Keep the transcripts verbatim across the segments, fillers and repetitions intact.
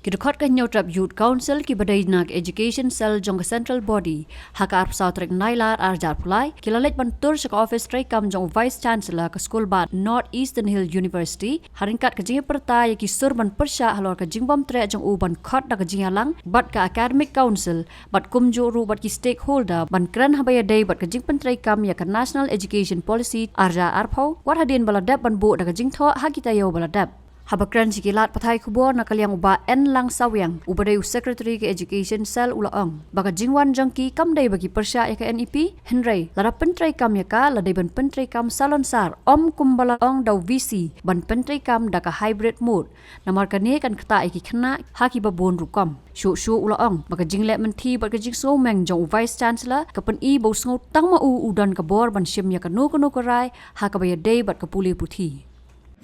Ki dkhot ka Hynñiewtrep Youth Council kiba dei na ka Education Cell jong ka Central Body, ha ka arphew saw tarik Nailar arhajar arphew lai, ki la leit ban tur sha ka office treikam jong u Vice Chancellor ka skulbah North Eastern Hill University, ha ryngkat ka jingïapyrta ïa ki sur ban pyrshah halor ka jingbymtreh jong u ban khot da ka jingïalang bad ka Academic Council, bad kumjuh ruh bad ki stakeholder ban kren haba ïadei bad ka jingpyntreikam ïa ka National Education Policy arhajar arphew, wat hadien ba la dep ban buh da ka jingthoh ha ki taïew ba la dep. Haba kren sha ki lad pathai khubor na ka liang u Bah N Langsawiang, uba dei u Secretary ka Education Cell, u la ong ba ka jingwan jong ki kam dei ba ki pyrshah ïa ka N E P, hynrei lada pyntreikam ïa ka, la dei ban pyntreikam salonsar, ym kumba la ong da u V C ban pyntreikam da ka hybrid mode. Namar kane kan ktah ïa ki khynnah ha kiba bun rukom. Shuh shuh u la ong ba ka jingleh mynthi bad ka jingsngewmeng jong u Vice Chancellor ka pyni ba u sngew tang ma u u don ka bor ban shim ïa kano kano ka rai ha kaba ïadei bad ka pule puthi.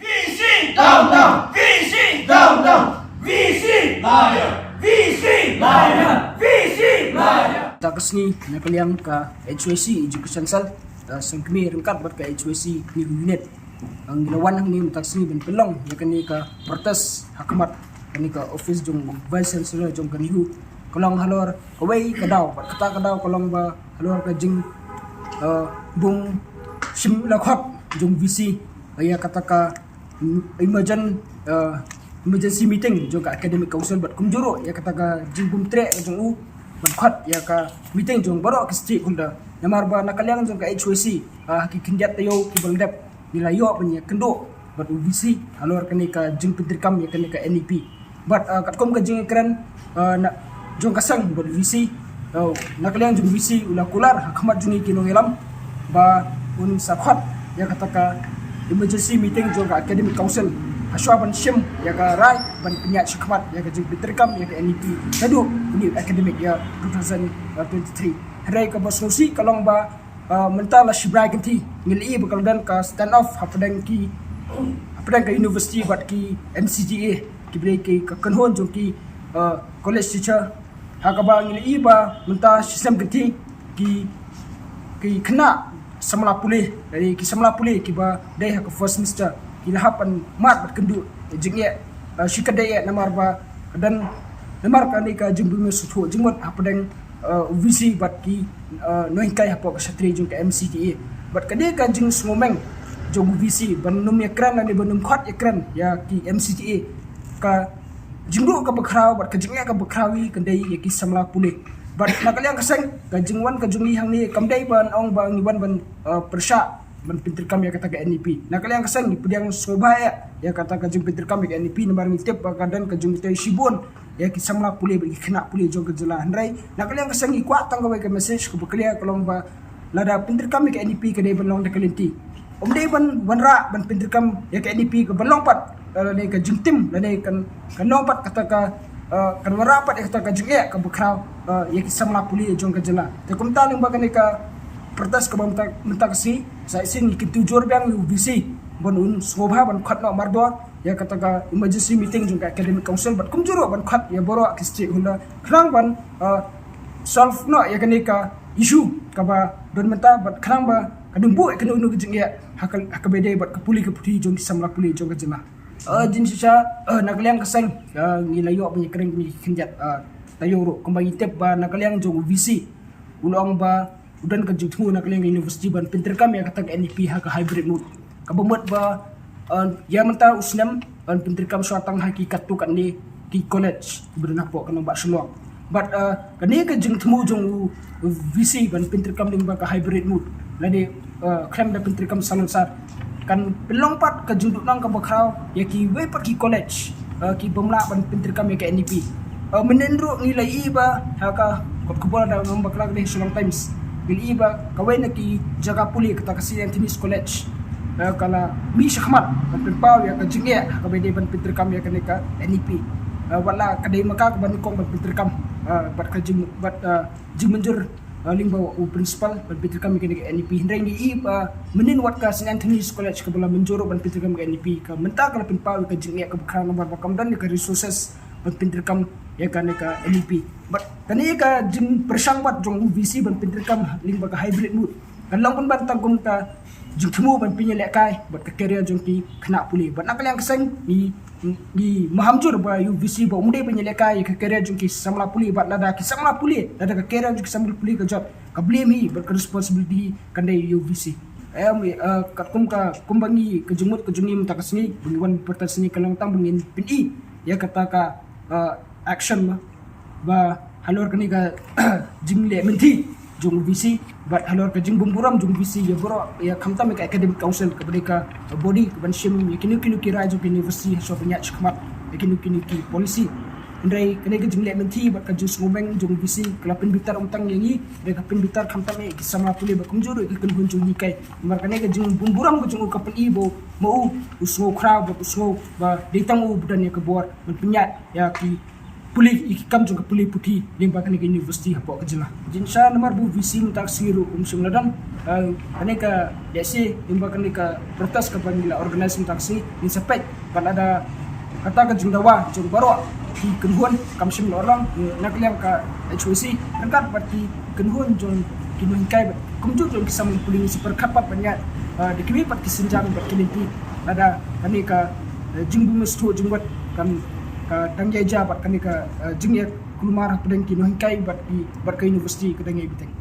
V C down, down. V C down, down. V C liar. V C liar. V C liar. Ta ka sngi na ka liang ka H Y C Education Cell, ta sngewkmen ryngkat bad ka H Y C New Unit, ngi la wan hangne mynta ka sngi ban pynlong ïa kane ka protest ha khmat kane ka office jong Vice Chancellor jong ka NEHU. Ka long halor kawei ka daw, bad kata ka daw ka long ba halor ka jing, eh, bym shim la khot jong V C ïa kata ka, mm, emergen-, eh, emergency meeting jong ka Academic Council bad kumjuh ruh ïa kata ka jingbymtreh jong u ban khot ïa ka meeting jong baroh ki stakeholder. Namar ba na ka liang jong ka H Y C, ah, ki khyndiat taïew kiba la dep ngi la ïoh ban ïakynduh bad u V C halor kane ka jingpyntreikam ïa kane ka N E P. Bad, ah, katkum ka jingkren, ah, na jong ka seng bad u V C, ah, na ka liang jong u V C u la kular ha khmat jong ngi ki nongïalam ba un sa khot ïa kata ka emergency meeting jong ka Academic Council ha shwa ban shim ïa ka rai ban pynïaid shakhmat ïa ka jingpyntreikam ïa ka N E P naduh u new academic year two thousand twenty-three. Hynrei kaba sngewsih ka long ba, ah, mynta la shibrai kynti, ngi la ïohi ba ka la don ka stand off hapdeng ki, hapdeng ka university bad ki M C T A, kiba dei ki ka kynhun jong ki, ah, college teacher. Ha kaba ngi la ïohi ba mynta shisnem kynti ki, ki khynnah samla pule, eh, ki samla pule kiba dei ha ka first semester ki la hap ban mad bad kynduh jingeh, eh, shikatdei eh namar ba ka don, namar kane ka jingbym sngewthuh jingmut hapdeng, eh, u V C bad ki, eh, nonghikai hapoh ka shatri jong ka M C T A. Bad kane ka jingsngewmeng jong u V C ban nym ïakren lane ban nym khot ïakren ïa ki M C T A, ka jingduh kaba khraw bad ka jingeh kaba khraw hi ka dei ïa ki samla pule. Bad na ka liang ka seng, ka jingwan ka jong ngi hangne kam dei ban ong ba ngi wan ban, uh, pyrshah ban pyntreikam ïa kata ka N E P. Na ka liang ka seng ngi pdiang sngewbha ïa, ïa kata ka jingpyntreikam ïa ka N E P namar ngi tip ba ka don ka jingmyntoi shibun ïa ki samla pule bad ki khynnah pule jong ka jylla. Hynrei na ka liang ka seng ngi kwah tang kawei ka message kaba clear, ka long ba lada pyntreikam ïa ka N E P ka dei ban long da ka lynti. Ym dei ban wanrah ban pyntreikam ïa ka N E P kaba long pat, eh, lane ka jingtim lane kan, kan long pat kata ka, eh, kan wanrah pat ïa kata ka jingeh kaba khraw, eh, ïa ki samla pule jong ka jylla. Te kumta lyngba kane ka protest kaba mynta, mynta ka sngi, sa shisien ngi kyntu jur biang ïa u V C ban un sngewbha ban khot noh mardor ïa kata ka emergency meeting jong ka Academic Council bad kumjuh ruh ban khot ïa baroh ki stakeholder khnang ban, uh, solve noh ïa kane ka issue kaba don mynta bad khnang ba kan ym buh ïa kano kano ka jingeh ha ka, ha kaba ïadei bad ka pule ka puthi jong ki samla pule jong ka jylla. Uh, jingshisha, uh, na ka liang ka seng, uh, ngi la ïoh ban ïakren bad ki khyndiat, uh, taïew ruh, kumba ngi tip ba na ka liang jong u V C u la ong ba u don ka jingthmu na ka liang ka university ban pyntreikam ïa kata ka N E P ha ka hybrid mode. Kaba mut ba, uh, ïa mynta u snem, uh, pyntreikam shuwa tang ha ki katto katne ki college kiba don hapoh ka nongbah Shillong. Bad, uh, kane ka jingthmu jong u V C ban pyntreikam lyngba ka hybrid mode lane, uh, khlem da pyntreikam salonsar kan pynlong pat ka jingduhnong kaba khraw ïa kiwei pat ki college, uh, ki bym lah ban pyntreikam ïa ka N E P. Uh, mynhynnin ruh ngi la ïohi ba ha ka kot khubor da ngam bakla ka dei Shillong Times, ngi la ïohi ba kawei na ki jaka pule, kata ka Saint Anthony's College, uh, ka la mih shakhmat ban pynpaw ïa ka jingeh ha kaba ïadei ban pyntreikam ïa kane ka N E P. Uh, wat la ka dei ma ka kaba nyngkong ban pyntreikam, uh, bad ka jing, bad, uh, jingmynjur, uh, lyngba u principal ban pyntreikam ïa kane ka N E P. Hynrei ngi ïohi ba mynhynnin wat ka Saint Anthony's College kaba la mynjur ban pyntreikam ïa ka N E P, ka mynta ka la pynpaw ïa ka jingeh kaba khraw namar ba kam don ïa ka resources ban pyntreikam ïa kane ka N E P. Bad kane ka jingpyrshang bad jong u V C ban pyntreikam lyngba ka hybrid mode kan long pynban tang kum ka jingthmu ban pynïalehkai bad ka career jong ki khynnah pule. Bad na ka liang ka seng ngi ngi maham jur ba ïa u VC ba um dei ban ïalehkai ïa ka career jong ki samla pule, bad lada ki samla pule, lada ka career jong ki samla pule ka jot, ka blame hi bad ka responsibility kan dei ïa u VC. Em, eh, katkum ka, kumba ngi, ka jingmut ka jong ngi mynta ka sngi, ba ngi wan pyrta sngi ka long tang ba ngin pyni ïa kata ka, eh, action ba, ba halor kane ka jingleh mynthi jong u VC, bad halor ka jingbymburom jong u VC ïa baroh, ïa khamtam ïa ka Academic Council kaba dei ka body kaban shim ïa kino kino ki rai jong ka university ha shwa ban ïaid shakhmat ïa kino kino ki policy. Hynrei kane ka jingleh mynthi bad ka jingsngewbha jong u VC ka la pynbitar ym tang ïa ngi, hynrei ka pynbitar khamtam ïa ki samla pule bad kumjuh ruh ïa ka kynhun jong u Hyngkai. Namar kane ka jingbymburom ka jong u ka pyni ba ma u u sngew khraw bad u sngew ba dei tang u ba don ïa ka bor ban pynïaid ïa ki pule, ïa ki kam jong ka pule puthi lyngba kane ka university hapoh ka jylla. Jingshisha namar ba u VC mynta ka sngi ruh um shym la don, eh, kane ka lehse lyngba kane ka protest kaba ngi la organise mynta ka sngi, ngin sa peit bad lada kata ka jingdawa jong baroh ki kynhun kam shym la urlong, eh, na ka liang ka HYC ryngkat bad ki kynhun jong ki nonghikai bad kumjuh jong ki samla pule, ngin sa pyrkhat pat ban ïaid, eh, da kiwei pat ki sienjam bad ki lynti lada kane ka, eh, jingbymsngewthuh jingwad kan, ka dang ïaid bad kane ka, eh, jingïakulmar hapdeng ki nonghikai bad ki, bad ka university ka dang ïaid bteng.